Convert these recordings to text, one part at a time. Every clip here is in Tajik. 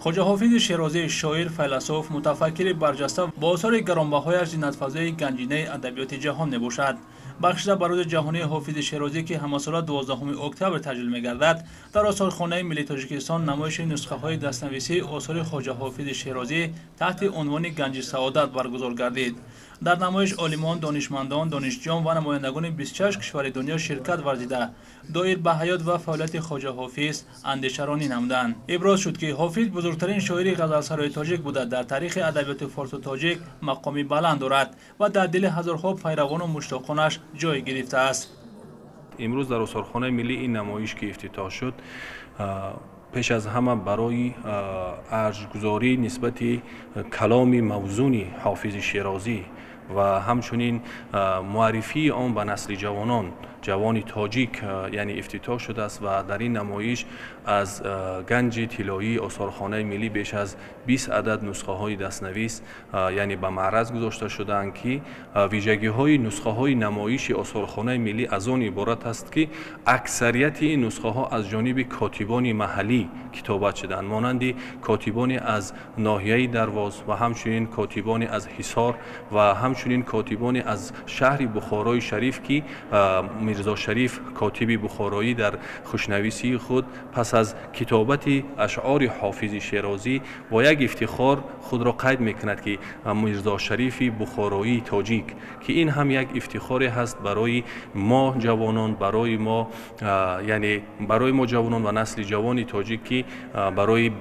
Хоҷа Ҳофизи Шерозӣ шоир, файласуф, мутафаккири барҷаста бо осори гаронбаҳояш зинатфазои ганҷинаи адабиёти ҷаҳон мебошад. Бахшида ба рӯзи ҷаҳонии Ҳофизи Шерозӣ, ки ҳамасола 12 октябр таҷлил мегардад, дар осорхонаи миллии Тоҷикистон намоиши нусхаҳои дастнависии осори Хоҷа Ҳофизи Шерозӣ таҳти унвони Ганҷи саодат баргузор гардид. Дар намоиш олимон, донишмандон, донишҷӯён ва намояндагони 26 кишвари дунё ширкат варзида, доир ба ҳаёт ва фаъолияти Хоҷа Ҳофиз андешаронӣ намуданд. Иброз шуд, ки Ҳофиз бузургтарин шоири ғазалсарои тоҷик буда, дар таърихи адабиёти форсу тоҷик мақоми баланд дорад ва дар дили ҳазорҳо пайравону муштоқонаш ҷой гирифтааст. Имрӯз дар осорхонаи миллӣ ин намоиш, ки ифтитоҳ шуд, пеш аз ҳама барои арҷгузорӣ нисбати каломи мавзуни Ҳофизи Шерозӣ ва ҳамчунин муаррифии он ба насли ҷавонон, ҷавони тоҷик, яъне ифтитоҳ шудааст ва дар ин намоиш аз ганҷи тиллоии осорхонаи миллӣ беш аз 20 адад нусхаҳои дастнавис, яъне ба маъраз гузошта шудаанд, ки вижагиҳои нусхаҳои намоиши осорхонаи миллӣ аз он иборат аст, ки аксарияти ин нусхаҳо аз ҷониби котибони маҳаллӣ китобат шуданд, монанди котибони аз ноҳияи Дарвоз ва ҳамчунин котибони аз Ҳисор ва ҳамчунин котибони аз шаҳри Бухорои Шариф, ки Мирзо Шариф котиби бухороӣ дар хушнависии худ пас аз китобати ашъори Ҳофизи Шерозӣ бо як ифтихор худро қайд мекунад, ки Мирзо Шарифи бухороии тоҷик, ки ин ҳам як ифтихоре ҳаст барои мо ҷавонон, барои мо, яъне барои мо ҷавонон ва насли ҷавони тоҷик, ки барои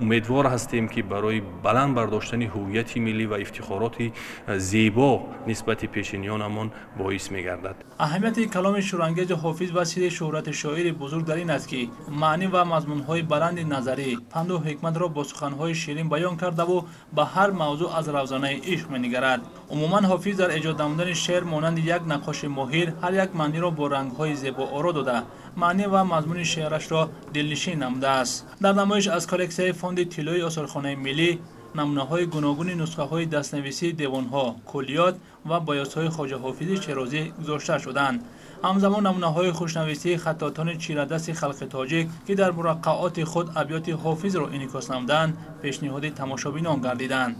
умедвор ҳастем, ки барои баланд бардоштани ҳуввияти миллӣ ва ифтихороти зебо нисбати пешиниёнамон боис мегардад. Аҳамияти каломи шӯрангези Ҳофиз ва сирри шӯҳрати шоири бузург дар ин аст, ки маънӣ ва мазмунҳои баланди назарӣ, панду ҳикматро бо суханҳои ширин баён кардаву ба ҳар мавзӯъ аз равзанаи ишқ менигарад. Умуман, Ҳофиз дар эҷод намудани шеър монанди як наққоши моҳир ҳар як маъниро бо рангҳои зебо оро дода, маънӣ ва мазмуни шеърашро дилнишин намудааст. Дар намоиш аз коллексияи фонди тиллои осорхонаи миллӣ намунаҳои гуногуни нусхаҳои дастнависии девонҳо, куллиёт ва боёсҳои Хоҷа Ҳофизи Шерозӣ гузошта шуданд. Ҳамзамон намунаҳои хушнависии хаттотони чирадасти халқи тоҷик, ки дар мураққаоти худ абёти Ҳофизро инъикос намуданд, пешниҳоди тамошобинон гардиданд.